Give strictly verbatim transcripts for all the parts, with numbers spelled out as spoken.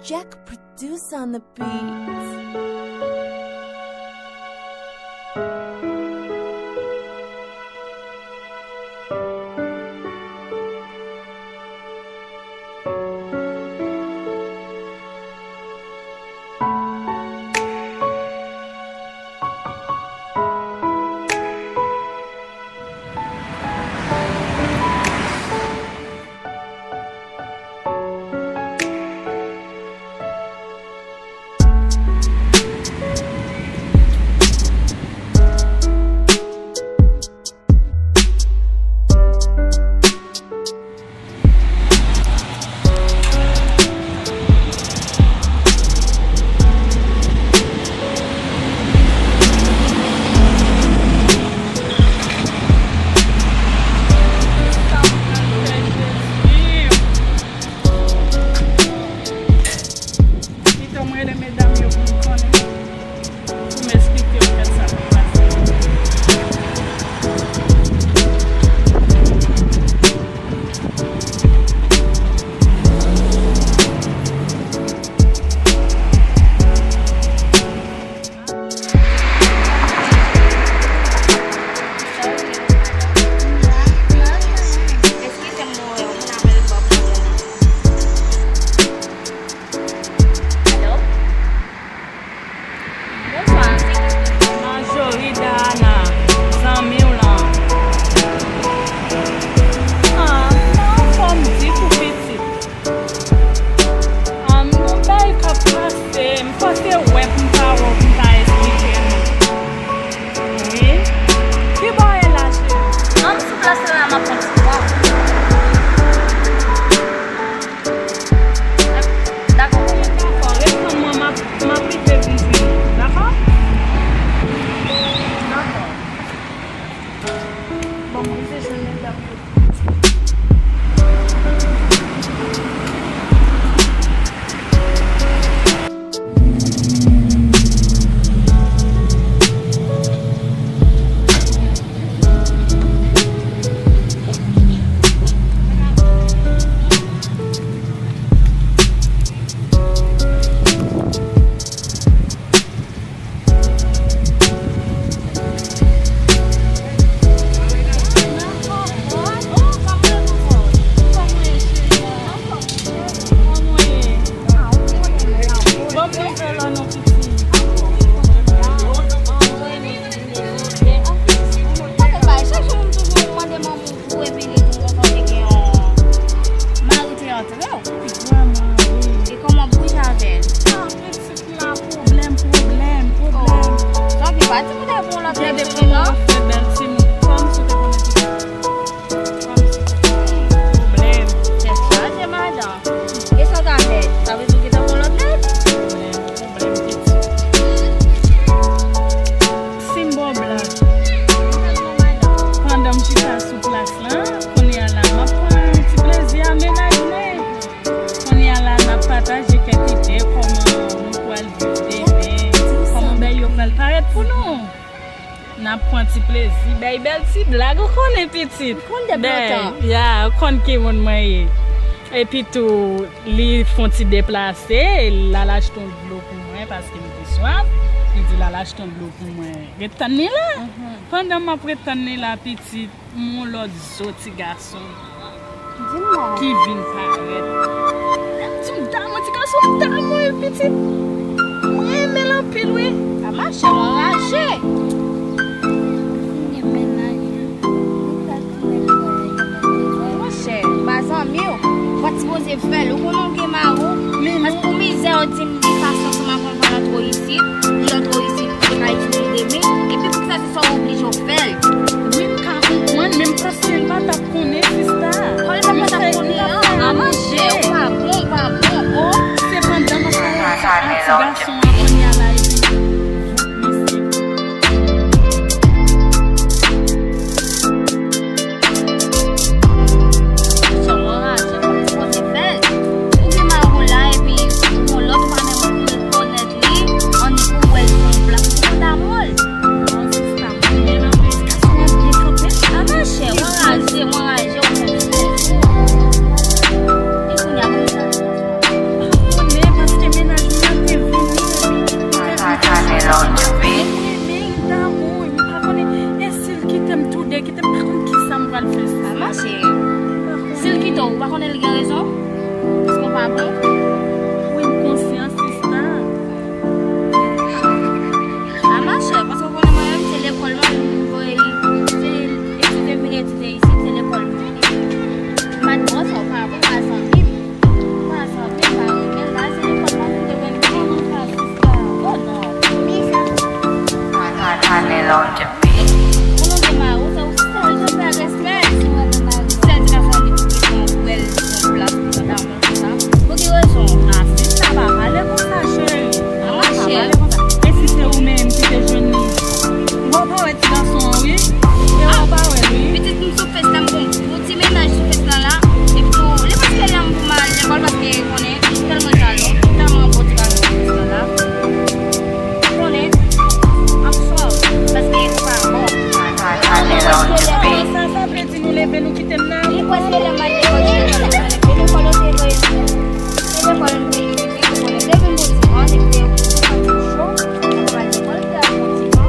Jack produce on the beat. Pito m rele medam yo pou m konnen, pou m esplike yo kèt sa k ap pase. Eskize m, mwen wè yon moun avè l bò kote m. Alo? Bonswa, se ki... Majori Dayana, zanmi w lan. Ah, m pa anfòm ditou, pitit. Ah, m gon bagay k ap pase, m panse wè pou m ta wè w, pou m ta esplike nou. Wi. Ki bò w ye la, cheri? Ah, m sou plas la, m ap pran ti pòz. Dakò. Dakò, ret tann mwen, m ap, m ap rive vin jwenn ou, dakò? Dakò. Bon, mwen se jwenn medam yo. Ap pran ti plezi, bay bèl ti blag, ou konnen pitit. M konn depi lontan. Ya, ou konn ki moun mwen ye. Epi tou, li fon ti deplase, l al achte yon dlo pou mwen, paske m te swaf. Li di l al achte yon dlo pou mwen. Ret tann li la. Pandan m ap ret tann li la, pitit, m wè yon lòt zo ti gason ki vin parèt. Ti m damou, ti gason m damou, pitit. Mwen renmen l anpil, wi. A machè, w anraje. Monchè, m pa zanmi w. W pa t sipoze fè l. Ou konnen w gen mari w. Paske pou mizè, w di m li pase ansanm ak yon fanm nan tro isit. Li an tro isit, li pa itil li demen. Epi pou sa, se sa w oblije w fè l. Wi, m ka konprann, men m panse l pa t ap konnen sista. Kòman l pa t ap konnen an? A manje, ou pa bon, ou pa bon, o. Se pandan m ap pale ansanm ak ti gason an kounye a la, epi voup misye. Sa w anraje, w pa t sipoze fè l. Ou gen mari w la, epi ou gon lòt, ou pa menm rekonèt li, annik ou wè l sou yon plas, ou konn damou l. Non, sista, mwen menm, apre gason an byen kanpe. A machè, w anraje, w anraje, w konn fou. E kounye a, kounye a, konnen, paske mennaj mwen an te vini, epi li te vin fè vizit mwen, mwen renmen l damou, m pa konnen, e si l kite m toude, kite m, pa konn kisa m pral fè, sista. A machè, si l kite w, ou pa konnen li gen rezon? Paske w pa bon? Wi, m konsyan, sista. A machè, paske w konnen mwen menm, se lekòl mwen, mwen voye li, se etidye, vin etidye isit, se lekòl mwen. M pa t bon sa, w pa bon, w pa zanmi m. Ou pa sanble pa renmen l la, se lekòl pa vin te renmen l, ou pa sista. Oh non. Pou nou gen mari, se ou sèl je fè respè. Sèl ti gason li pou gen yon bèl, yon plas pou nou damou konsa. Pou ki rezon? A, sista pa pale konsa, cheri. A, pa pale konsa. E si se ou menm ki te jwenn li? Ou pa wè ti gason an, wi. E ou pa wè l, wi. Pitit m sou fes la, m gon gwo ti mennaj sou fes la la. Epi tou, li prèske lè m pou m al lekòl paske konnen, tèlman jalou, tèlman bon ti gason sou fes la la. Konnen, ap sòv, paske ou pa bon. Li prèske lè m al lekòl. Li prèske lè m al lekòl, li prèske lè m al lekòl. Se lekòl yo te voye nou. Se lekòl yo te voye nou. Depi m bouti, an, depi te yo, pou sa tou cho, nou pral lekòl, fè yon ti van.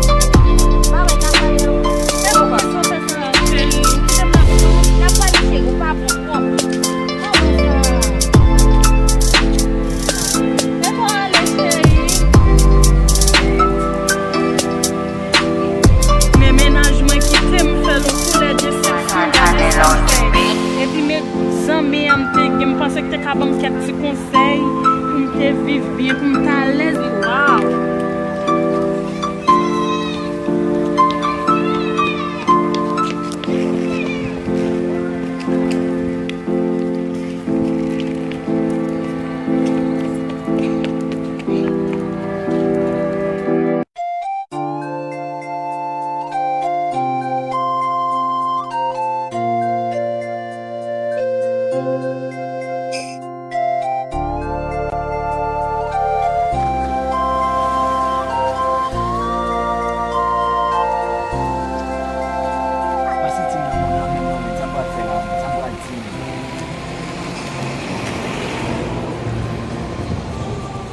Pa wè, n ap pale ankò. E ou pa sou fè sa, cheri. Kite m nan son. N ap pale, cheri, ou pa bon twòp. Pa wè sa. E pa ale, cheri. Men mennaj mwen kite m fè l yon koulè desepsyon, gade sa m fè. Epi men zanmi an m te gen, m panse k te ka ban m kèk ti konsèy pou m te viv byen, pou m t alèz. Waw! Pase ti moun nan men non, men sa m pral fè la, sa m pral di.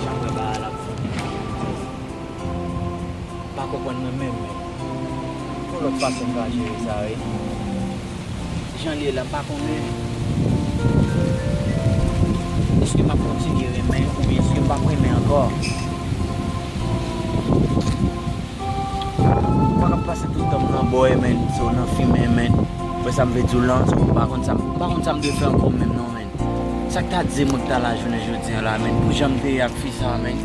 Jan m wè bagay la ap fini. M pa konprann mwen menm, men gon lòt fason m ka jere sa, wi. Jan l ye la, m pa konnen èske m ap kontinye renmen oubyen èske m p ap renmen ankò. M pa ka pase tout tan m nan bòy, men, so, nan fimen, men. Ou wè sa m vle di w lan, so, m pa konn sa, m pa konn sa m dwe fè ankò menm non, men. Sa k ta di mwen k ta la jounen jodi an la, men, pou jan m te ye ak fi sa, men.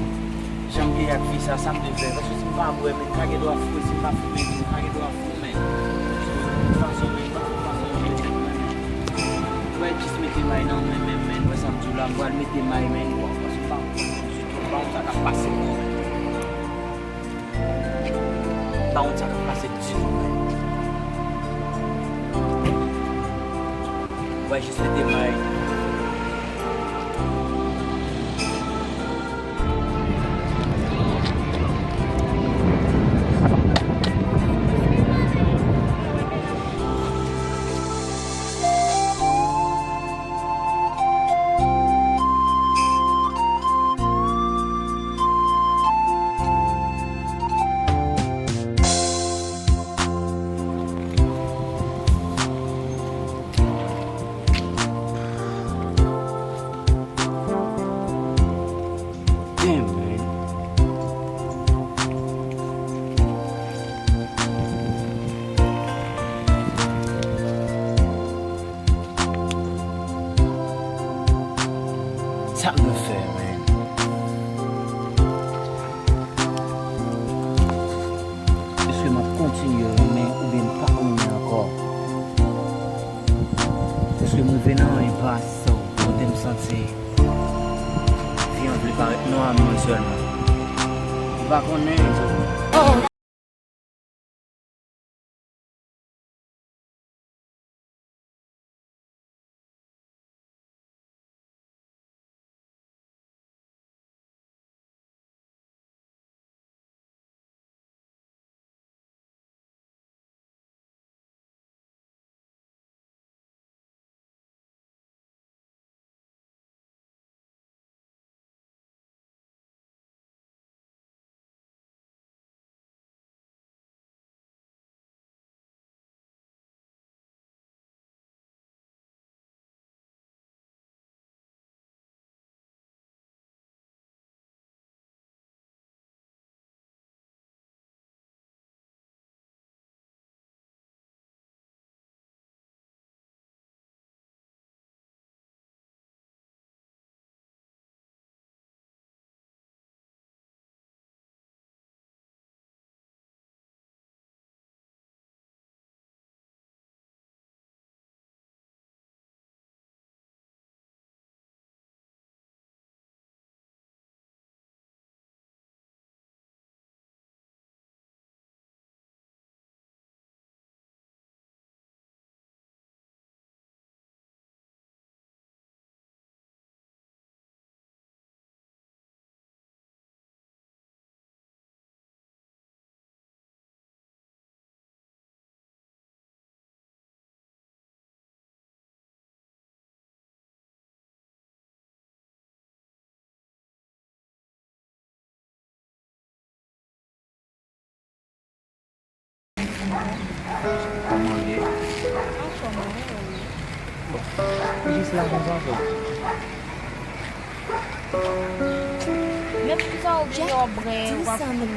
Jan m te ye ak fi sa, sa m te fè. Paske si m pa bwè, men, ka gen dwa fou, si m pa fimen, men, ka gen dwa fou, men. Tout fason, men, tout fason, men, men, men. Mwen jis mete may nan men, men, men, wè sa m di w la, m pral mete may, men, paske m pa konn ditou, m pa konn sa k ap pase. Pa konn sa k ap pase ditou, men. Mwen jis mete may. Pe nan yon espas kote m santi vi an vle parèt nwa a mwen sèlman. Ou pa konnen. Kòman w ye? Anfòm, wi. Bon, jis la konsa, so. Men poukisa w oblije w ap bwè, w ap fimen?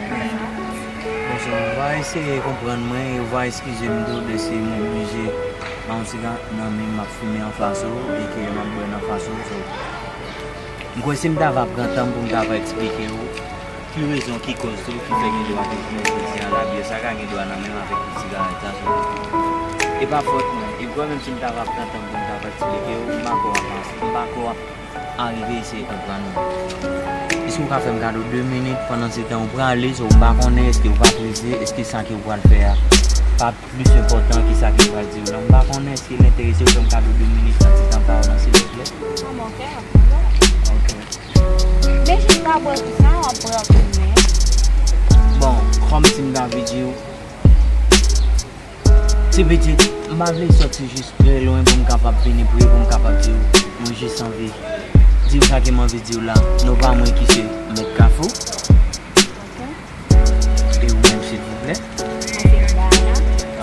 Bon, so, ou va eseye konprann mwen e ou va eskize m tou de si m oblije ba w yon siga nan men m ap fimen anfas ou e ke m ap bwè nan fas ou, so. M kwè si m ta va pran tan m pou m ta va eksplike w ki rezon, ki kòz tou ki fè gen dwa te fè jodi a, labiyè sa ka gen dwa nan menm avèk tout sigarèt sa, so. E pa fòt mwen. E m kwè menm si m ta va pran tan m pou m ta va eksplike w, m pa kwè w ap, m pa kwè w ap arive eseye konprann mwen. Èske w ka fè m kado de minit, pandan se tan ou prale, so m pa konnen èske ou pa prese, èske sa ke ou pral fè a pa plis enpòtan ke sa ke m pral di w lan. M pa konnen èske l enterese w fè m kado de minit nan ti tan pa w lan, silvouplè. Kòman w fè? Ok. Men jis pa bwè tout sa, w ap bwè anpil men. Bon, kòmsi m ta vle di w, ti pitit, m pa vle sòti jis trè lwen pou m kapab vini pre, pou m kapab di w, mwen jis anvi di w sa ke m anvi di w la. Non pa mwen ki se Mèt Kafou. E ou menm, silvouplè? Mwen se Dayana.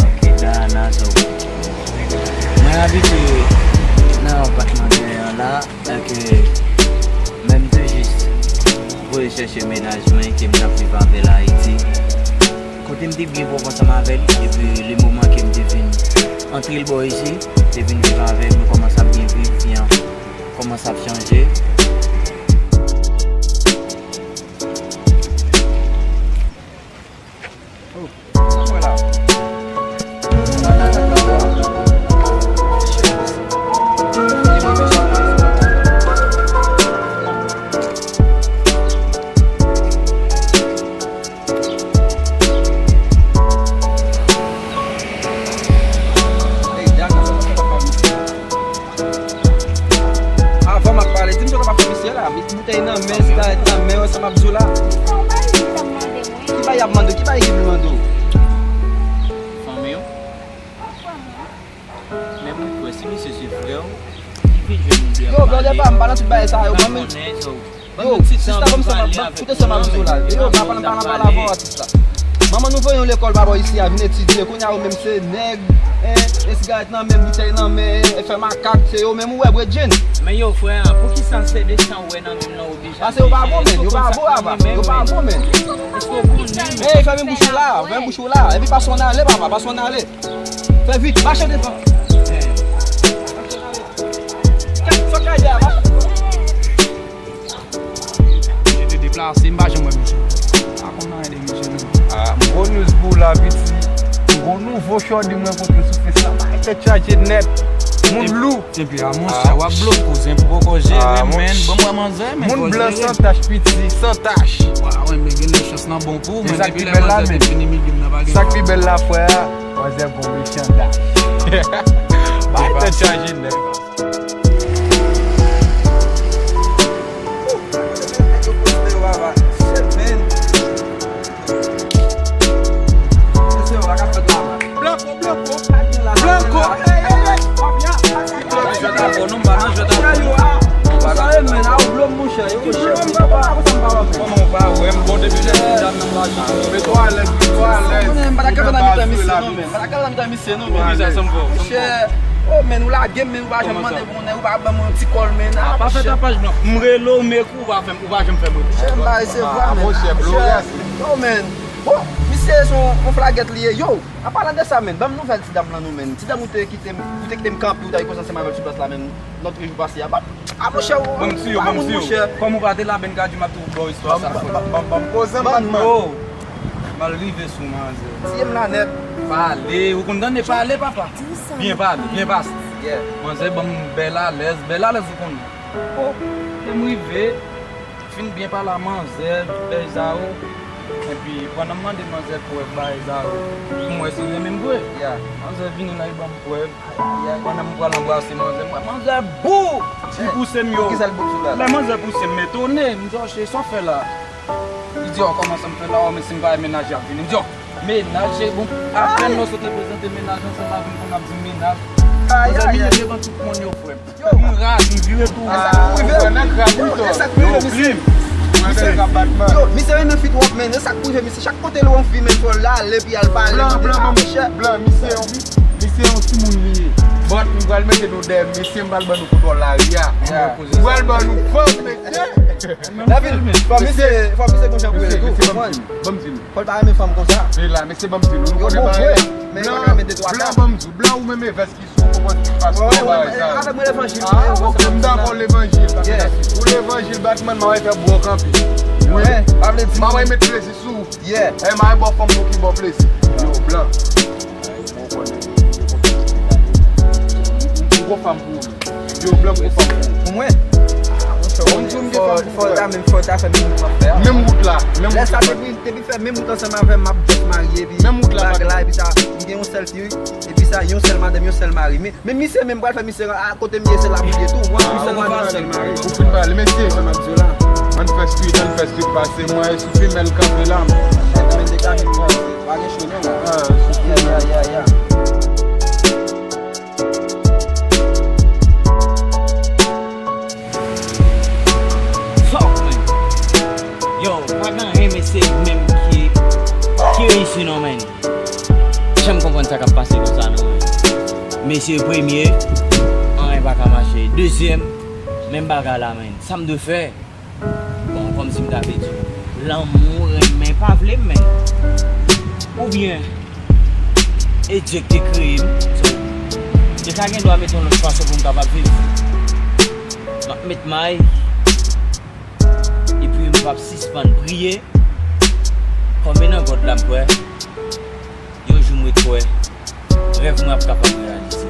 Ok, Dayana, so. Mwen abitye nan apatman dèyè an la, e ke menm te jis voye chèche mennaj mwen ke m t ap viv avè l Ayiti. Kote m te byen pwòp ansanm avè l, epi le moman ke m te vin antre l bò isi, te vin viv avè l, nou kòmanse ap byen viv, vi an kòmanse ap chanje. Oh, sa m wè la? Hey, Dana, sa w ap fè papa misye? Avan m ap pale, di m sa w t ap fè misye la. Met boutèy nan men, sigarèt nan men, wè sa m ap di w la. Sa w pa di sa m mande mwen? Ki bagay y ap mande w? Ki bagay ki vin mande w? Fanmi w? Menm mwen kwè si misye se frè w, li vin jwenn ou devan. Yo, blòdè pa m, pa nan tout bagay sa yo, mwen menm. Yo, sista, ban m sa m ap, koute sa m ap di w la. Yo, pa, pa, pa nan pale avè w, atis la. Manman nou voye nou lekòl pa bò isi a, vin etidye. Kounye a, yo menm se nèg, en, e sigarèt nan men, boutèy nan men, e fè makak, se yo menm ou wè, bredjenn. Men yo, frè, poukisa se de san w wè nan menm nan oblije? Paske yo pa bon, menn, yo pa bon, apa, yo pa bon, menn. Èske w konnen, menn? Ey, fèmen bouch ou la, fèmen bouch ou la. Epi pase w nan ale, papa, pase w nan ale. Fè vit, mache devan. Fè, fè kay dèyè, mache. Misye te deplase, m pa janm wè misye. Pa konn anyen de misye, non. Ah, m gwo news pou w la, piti. M gwo nouvo shorty mwen kontre sou Face la. Bay tèt chaje nèt. Moun lou. Epi a monchè, w ap blow kouzen pou poko jere, men. Bon, mwen manzè, men. Moun blan san tach, piti, san tach. Waw, men gen de chans nan bon pou mwen. Depi lè manzè te fini milye m nan pa gen. Sa k pi bèl la, frè a, manzè gon mechan dam. Bay tèt chaje nèg. Blanco, Blanco, Blanco, ey, ey, ey, mafya. Kòman w pa wè m bon depi lè medam nan la. Mete w alèz, mete w alèz. M pa ta ka fè nan mitan misye non, men. M pa ta ka fè nan mitan misye non, men. Monchè, oh, men, ou lage m, men, ou pa janm mande pou mwen, ou pa ban mwen yon ti kòl, men. Ah, pa fè tapaj blan. M rele w, men ou pa fè m, ou pa janm fè m reponn. Monchè, m pa resevwa, men. Yo, men. Bon, misye se yon, yon flagèt li ye. Yo, an palan de sa, men, ban m nouvèl ti dam lan non, men. Ti dam ou te kite m, ou te kite m kanpe, ou t al koze ansanm avè l sou plas la, men, lòt jou pase a. Ban m, ah, monchè, ou, ban m di yo, ban m di yo. Kòm ou pa te la, ben ka di m ap tou ba w istwa sa. Ban m, ban m, ban m poze m, Batman. Oh, m al rive sou manzè. Tiye m la nèt. Pale, ou konn tande pale, papa. Byen pale, byen pase. Yeah. Manzè ban m bèl alèz, bèl alèz ou konn. Oh, lè m rive, fin byen pale a manzè, tout bagay sa yo. Epi, pandan m mande manzè prèv bagay sa yo, pou m wè si l renmen m vre. Yeah. Manzè vini la, li ban m prèv. Pandan m pral anbrase manzè, m wè manzè bout! Li pouse m yo. Poukisa l bout sou la? Lè manzè pouse m, m etone. M di, "Oh, cheri, sa w fè la?" Li di, "Oh, kòman sa m fè la? Oh, men si m pa gen mennaj, y ap vini." M di, "Oh, mennaj, cheri, bon, apèn nou sot reprezante mennaj ansanm avè m, konn ap di m mennaj." Manzè vini devan tout moun yo, frè m. M raz, m vire tou. Sa k pou rive? Yo, krim. Yo, misye renmen fi twòp, men. E sa k pou rive, misye. Chak kote l wè yon fi, men, fò l ale, epi al pale. Blan, blan, blan, misye yon, misye yon timoun li ye. But m pral mete nou dèyè, mesye, m pral ban nou kontwòl lari a. M pral ban nou fòs, mesye. David, fò misye, fò misye gon jan pou rele tou. Ban m di nou. Fò l pa renmen fanm konsa. Men la, mesye, ban m di nou. Nou konnen bagay la. Blan, blan, ban m di w, blan ou menm e vès ki sou ou konprann ki fason bagay sa. Avèk mwen levanjil. Ah, ok, m dakò levanjil. Pou levanjil, Batman, m a fè bwòk anpil. Wi. M a met plezi sou ou. Yeah. E m a ba w fanm pou ki ba w plezi. Yo, blan. Ou konnen, m gwo fan pou ou. Yo, blan, m gwo fan pou ou. Pou mwen? Fò, fò ta menm, fò ta fè menm wout m ap fè a. Menm wout la, menm wout la. Lè sa depi, depi fè menm wout ansanm avè m, m ap just marye, epi menm wout la, bag la, epi sa, m gen yon sèl fi, epi sa, yon sèl madanm, yon sèl mari. Men, men misye menm pral fè misye a kote m ye, se la pou l ye tou. Mwen, yon sèl madanm, yon sèl mari. Ou fin pale, mesye. Sa m ap di w la. Ann fè street, ann fè street pase. Mwen, e sou fimèl kanpe la. Men degaje m, pa gen cho non. Ah, sou fimèl. Yeah, yeah, yeah, yeah. Fuck, man. Yo, pa gen anyen, mesye, menm ki, ki reyisi non, man. Janm konprann sa k ap pase konsa, non, man. Mesye, premye, anyen pa ka mache. Dezyèm, menm bagay la, man. Sa m dwe fè? Bon, kòmsi m ta vle di w, lanmou, renmen, pa vle m, men. Oubyen, e Dye ki te kreye m. So, li ka gen dwa mete yon lòt fason pou m kapab viv. M ap met may, epi m p ap sispann priye. Kòm e nan God la m kwè, yon jou m ret kwè, rèv mwen ap kapab reyalize.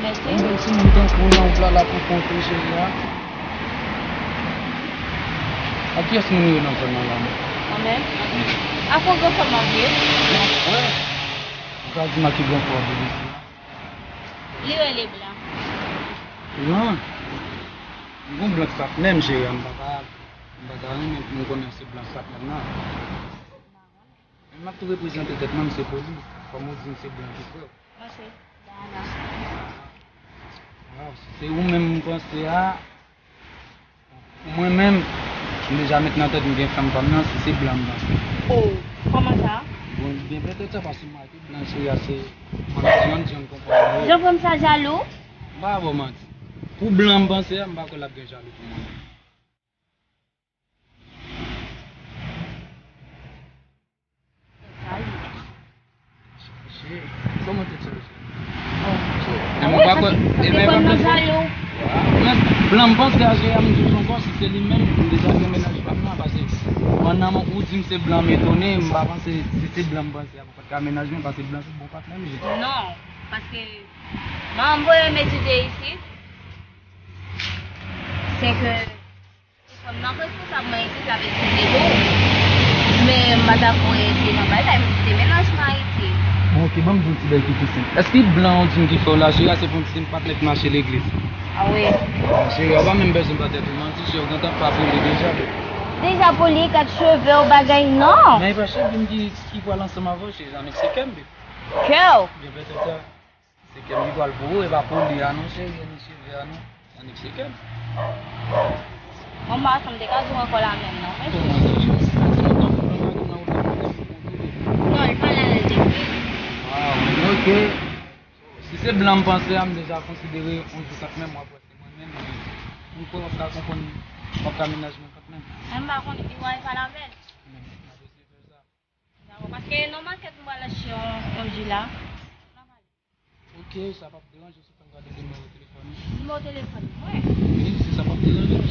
Mèsi. Yon bèl timoun tankou w nan wout la, la pou kont ou, cheri a. A kiyès moun ou ye nan zòn nan la menm? Mwen menm? Ak yon granfrè m ap ye. Granfrè? Ou ka di m a ki granfrè w ap viv isi a? Li rele Blan. Blan? M gon blan k sap menm, cheri a, m pa ta, m pa ta renmen pou m konnen se blan sap menm nan. M ap tou reprezante tèt mwen, m se polis. Kòm ou di, m se blan ki frè w. Mwen se Dana. Waw, si se ou menm m panse a, pou mwen menm, m deja met nan tèt m gen fanm pa m nan, si se blan m panse. Oh, kòman sa? Bon, byen petèt sa, paske m wè tout blan sou ya se, mwen di, mwen di, m konprann. Jan fanm sa jalou? M pa ba w manti. Pou blan m panse a, m pa kwè l ap gen jalou pou mwen. Paske fanm nan jalou. Men blan m panse a, cheri, m di w ankò, si se li menm, m deja gen mennaj pa m nan, paske pandan ou di m se blan, m etone, m pa panse si se blan m panse a, m pa t ka mennaj mwen, paske blan se bon patnè m ye. Non, paske manman m voye m etidye isit, se ke fanm nan responsab mwen isit, l ap etidye tou. Men m pa ta voye se nan bagay, m kite mennaj mwen Ayiti. Bon, ok, ban m di w ti bagay ki difisil. Èske blan an di m ki fè w la, cheri, a se pou m di m pa t nèk mache legliz? A wi. Cheri, ou pa menm bezwen ba tèt ou manti, cheri, ou gentan pa poli deja. Deja poli, kat cheve w bagay, non. Men e pa cheve m ki, ki pral ansanm avè w, cheri, annik se kè m, baby. Kè w? Bebe tèt a. Se kè m ki pral pou ou, e pa poli a non, cheri, annik cheve a non. Annik se kè m. Bon, m pa sanm te ka di w ankò la menm non, men. Kòman sa, cheri? Si pa di m, ou pa konprann, pa konprann, ou pa konprann. Non, li pale avè l depi. Ah, ok. Si se blan m panse a, m deja konsidere yon jou kanmenm, w ap wè se mwen menm, men m kwè w ap ka konprann, w ap ka mennaj mwen kanmenm. Mwen m pa konn, li wè pale avè l. Men, m ap eseye fè sa. Dakò, paske nan makèt m pral achte yon, yon ji la. Ok, sa p ap deranje w si w fè m gade nimewo telefòn ou? Nimewo telefòn mwen? Wi, si sa p ap deranje w,